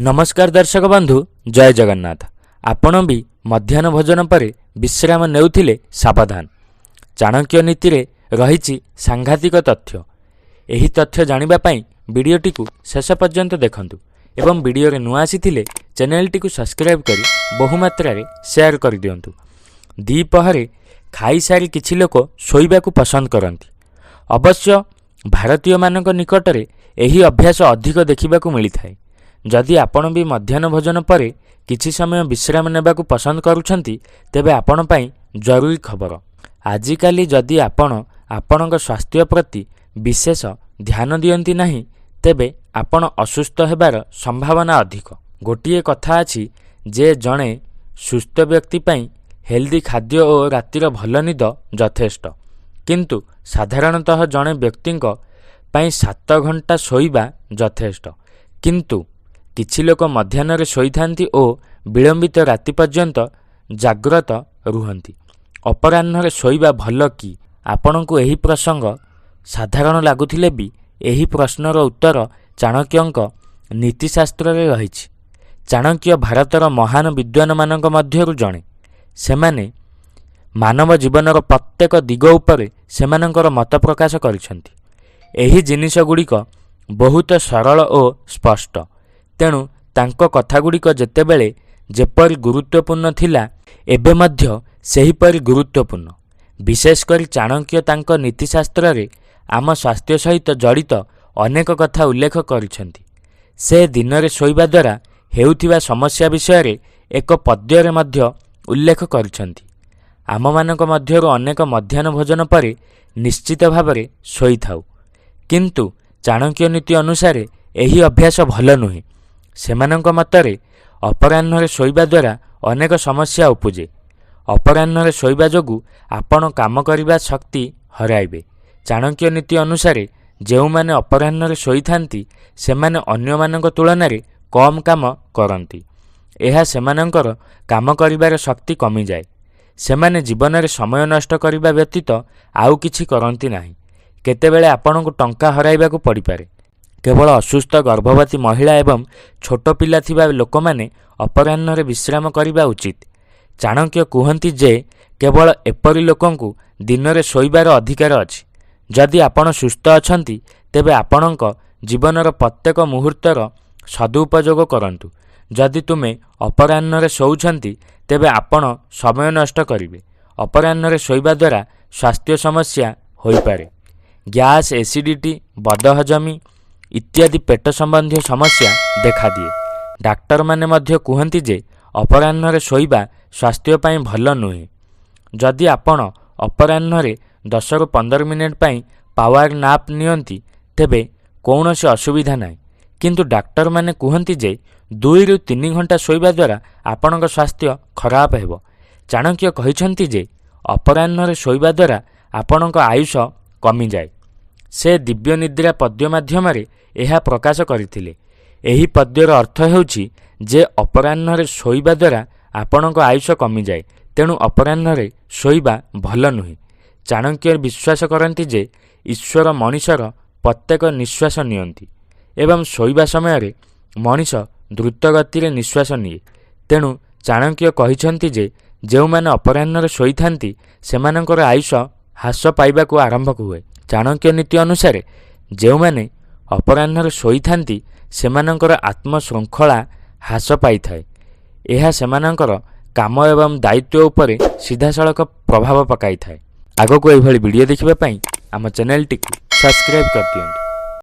ନମସ୍କାର ଦର୍ଶକ ବନ୍ଧୁ, ଜୟ ଜଗନ୍ନାଥ। ଆପଣ ବି ମଧ୍ୟାହ୍ନ ଭୋଜନ ପରେ ବିଶ୍ରାମ ନେଉଥିଲେ ସାବଧାନ। ଚାଣକ୍ୟ ନୀତିରେ ରହିଛି ସାଂଘାତିକ ତଥ୍ୟ। ଏହି ତଥ୍ୟ ଜାଣିବା ପାଇଁ ଭିଡ଼ିଓଟିକୁ ଶେଷ ପର୍ଯ୍ୟନ୍ତ ଦେଖନ୍ତୁ ଏବଂ ଭିଡ଼ିଓରେ ନୂଆ ଆସିଥିଲେ ଚ୍ୟାନେଲଟିକୁ ସବସ୍କ୍ରାଇବ୍ କରି ବହୁମାତ୍ରାରେ ସେୟାର କରିଦିଅନ୍ତୁ। ଦ୍ୱିପହରେ ଖାଇସାରି କିଛି ଲୋକ ଶୋଇବାକୁ ପସନ୍ଦ କରନ୍ତି। ଅବଶ୍ୟ ଭାରତୀୟମାନଙ୍କ ନିକଟରେ ଏହି ଅଭ୍ୟାସ ଅଧିକ ଦେଖିବାକୁ ମିଳିଥାଏ। ଯଦି ଆପଣ ବି ମଧ୍ୟାହ୍ନ ଭୋଜନ ପରେ କିଛି ସମୟ ବିଶ୍ରାମ ନେବାକୁ ପସନ୍ଦ କରୁଛନ୍ତି, ତେବେ ଆପଣ ପାଇଁ ଜରୁରୀ ଖବର। ଆଜିକାଲି ଯଦି ଆପଣ ଆପଣଙ୍କ ସ୍ୱାସ୍ଥ୍ୟ ପ୍ରତି ବିଶେଷ ଧ୍ୟାନ ଦିଅନ୍ତି ନାହିଁ, ତେବେ ଆପଣ ଅସୁସ୍ଥ ହେବାର ସମ୍ଭାବନା ଅଧିକ। ଗୋଟିଏ କଥା ଅଛି ଯେ ଜଣେ ସୁସ୍ଥ ବ୍ୟକ୍ତି ପାଇଁ ହେଲ୍ଦି ଖାଦ୍ୟ ଓ ରାତିର ଭଲ ନିଦ ଯଥେଷ୍ଟ। କିନ୍ତୁ ସାଧାରଣତଃ ଜଣେ ବ୍ୟକ୍ତିଙ୍କ ପାଇଁ 7 ଘଣ୍ଟା ଶୋଇବା ଯଥେଷ୍ଟ। କିନ୍ତୁ କିଛି ଲୋକ ମଧ୍ୟାହ୍ନରେ ଶୋଇଥାନ୍ତି ଓ ବିଳମ୍ବିତ ରାତି ପର୍ଯ୍ୟନ୍ତ ଜାଗ୍ରତ ରୁହନ୍ତି। ଅପରାହ୍ନରେ ଶୋଇବା ଭଲ କି? ଆପଣଙ୍କୁ ଏହି ପ୍ରସଙ୍ଗ ସାଧାରଣ ଲାଗୁଥିଲେ ବି ଏହି ପ୍ରଶ୍ନର ଉତ୍ତର ଚାଣକ୍ୟଙ୍କ ନୀତିଶାସ୍ତ୍ରରେ ରହିଛି। ଚାଣକ୍ୟ ଭାରତର ମହାନ ବିଦ୍ୱାନମାନଙ୍କ ମଧ୍ୟରୁ ଜଣେ। ସେମାନେ ମାନବ ଜୀବନର ପ୍ରତ୍ୟେକ ଦିଗ ଉପରେ ସେମାନଙ୍କର ମତ ପ୍ରକାଶ କରିଛନ୍ତି। ଏହି ଜିନିଷଗୁଡ଼ିକ ବହୁତ ସରଳ ଓ ସ୍ପଷ୍ଟ। ତେଣୁ ତାଙ୍କ କଥାଗୁଡ଼ିକ ଯେତେବେଳେ ଯେପରି ଗୁରୁତ୍ୱପୂର୍ଣ୍ଣ ଥିଲା, ଏବେ ମଧ୍ୟ ସେହିପରି ଗୁରୁତ୍ୱପୂର୍ଣ୍ଣ। ବିଶେଷ କରି ଚାଣକ୍ୟ ତାଙ୍କ ନୀତିଶାସ୍ତ୍ରରେ ଆମ ସ୍ୱାସ୍ଥ୍ୟ ସହିତ ଜଡ଼ିତ ଅନେକ କଥା ଉଲ୍ଲେଖ କରିଛନ୍ତି। ସେ ଦିନରେ ଶୋଇବା ଦ୍ୱାରା ହେଉଥିବା ସମସ୍ୟା ବିଷୟରେ ଏକ ପଦ୍ୟରେ ମଧ୍ୟ ଉଲ୍ଲେଖ କରିଛନ୍ତି। ଆମମାନଙ୍କ ମଧ୍ୟରୁ ଅନେକ ମଧ୍ୟାହ୍ନ ଭୋଜନ ପରେ ନିଶ୍ଚିତ ଭାବରେ ଶୋଇଥାଉ। କିନ୍ତୁ ଚାଣକ୍ୟ ନୀତି ଅନୁସାରେ ଏହି ଅଭ୍ୟାସ ଭଲ ନୁହେଁ। ସେମାନଙ୍କ ମତରେ ଅପରାହ୍ନରେ ଶୋଇବା ଦ୍ୱାରା ଅନେକ ସମସ୍ୟା ଉପୁଜେ। ଅପରାହ୍ନରେ ଶୋଇବା ଯୋଗୁଁ ଆପଣ କାମ କରିବା ଶକ୍ତି ହରାଇବେ। ଚାଣକ୍ୟ ନୀତି ଅନୁସାରେ ଯେଉଁମାନେ ଅପରାହ୍ନରେ ଶୋଇଥାନ୍ତି, ସେମାନେ ଅନ୍ୟମାନଙ୍କ ତୁଳନାରେ କମ୍ କାମ କରନ୍ତି। ଏହା ସେମାନଙ୍କର କାମ କରିବାର ଶକ୍ତି କମିଯାଏ। ସେମାନେ ଜୀବନରେ ସମୟ ନଷ୍ଟ କରିବା ବ୍ୟତୀତ ଆଉ କିଛି କରନ୍ତି ନାହିଁ। କେତେବେଳେ ଆପଣଙ୍କୁ ଟଙ୍କା ହରାଇବାକୁ ପଡ଼ିପାରେ। କେବଳ ଅସୁସ୍ଥ, ଗର୍ଭବତୀ ମହିଳା ଏବଂ ଛୋଟ ପିଲା ଥିବା ଲୋକମାନେ ଅପରାହ୍ନରେ ବିଶ୍ରାମ କରିବା ଉଚିତ। ଚାଣକ୍ୟ କୁହନ୍ତି ଯେ କେବଳ ଏପରି ଲୋକଙ୍କୁ ଦିନରେ ଶୋଇବାର ଅଧିକାର ଅଛି। ଯଦି ଆପଣ ସୁସ୍ଥ ଅଛନ୍ତି, ତେବେ ଆପଣଙ୍କ ଜୀବନର ପ୍ରତ୍ୟେକ ମୁହୂର୍ତ୍ତର ସଦୁପଯୋଗ କରନ୍ତୁ। ଯଦି ତୁମେ ଅପରାହ୍ନରେ ଶୋଉଛନ୍ତି, ତେବେ ଆପଣ ସମୟ ନଷ୍ଟ କରିବେ। ଅପରାହ୍ନରେ ଶୋଇବା ଦ୍ୱାରା ସ୍ୱାସ୍ଥ୍ୟ ସମସ୍ୟା ହୋଇପାରେ। ଗ୍ୟାସ୍, ଏସିଡିଟି, ବଦହଜମି ଇତ୍ୟାଦି ପେଟ ସମ୍ବନ୍ଧୀୟ ସମସ୍ୟା ଦେଖାଦିଏ। ଡାକ୍ତରମାନେ ମଧ୍ୟ କୁହନ୍ତି ଯେ ଅପରାହ୍ନରେ ଶୋଇବା ସ୍ୱାସ୍ଥ୍ୟ ପାଇଁ ଭଲ ନୁହେଁ। ଯଦି ଆପଣ ଅପରାହ୍ନରେ 10ରୁ 15 ମିନିଟ୍ ପାଇଁ ପାୱାର ନାପ୍ ନିଅନ୍ତି, ତେବେ କୌଣସି ଅସୁବିଧା ନାହିଁ। କିନ୍ତୁ ଡାକ୍ତରମାନେ କୁହନ୍ତି ଯେ 2ରୁ 3 ଘଣ୍ଟା ଶୋଇବା ଦ୍ୱାରା ଆପଣଙ୍କ ସ୍ୱାସ୍ଥ୍ୟ ଖରାପ ହେବ। ଚାଣକ୍ୟ କହିଛନ୍ତି ଯେ ଅପରାହ୍ନରେ ଶୋଇବା ଦ୍ୱାରା ଆପଣଙ୍କ ଆୟୁଷ କମିଯାଏ। ସେ ଦିବ୍ୟ ନିଦ୍ରା ପଦ୍ୟ ମାଧ୍ୟମରେ ଏହା ପ୍ରକାଶ କରିଥିଲେ। ଏହି ପଦ୍ୟର ଅର୍ଥ ହେଉଛି ଯେ ଅପରାହ୍ନରେ ଶୋଇବା ଦ୍ୱାରା ଆପଣଙ୍କ ଆୟୁଷ କମିଯାଏ। ତେଣୁ ଅପରାହ୍ନରେ ଶୋଇବା ଭଲ ନୁହେଁ। ଚାଣକ୍ୟ ବିଶ୍ୱାସ କରନ୍ତି ଯେ ଈଶ୍ୱର ମଣିଷର ପ୍ରତ୍ୟେକ ନିଶ୍ୱାସ ନିଅନ୍ତି ଏବଂ ଶୋଇବା ସମୟରେ ମଣିଷ ଦ୍ରୁତ ଗତିରେ ନିଶ୍ୱାସ ନିଏ। ତେଣୁ ଚାଣକ୍ୟ କହିଛନ୍ତି ଯେ ଯେଉଁମାନେ ଅପରାହ୍ନରେ ଶୋଇଥାନ୍ତି, ସେମାନଙ୍କର ଆୟୁଷ ହ୍ରାସ ପାଇବାକୁ ଆରମ୍ଭ ହୁଏ। ଚାଣକ୍ୟ ନୀତି ଅନୁସାରେ ଯେଉଁମାନେ ଅପରାହ୍ନରେ ଶୋଇଥାନ୍ତି, ସେମାନଙ୍କର ଆତ୍ମଶୃଙ୍ଖଳା ହ୍ରାସ ପାଇଥାଏ। ଏହା ସେମାନଙ୍କର କାମ ଏବଂ ଦାୟିତ୍ୱ ଉପରେ ସିଧାସଳଖ ପ୍ରଭାବ ପକାଇଥାଏ। ଆଗକୁ ଏହିଭଳି ଭିଡ଼ିଓ ଦେଖିବା ପାଇଁ ଆମ ଚ୍ୟାନେଲଟିକୁ ସବସ୍କ୍ରାଇବ୍ କରିଦିଅନ୍ତୁ।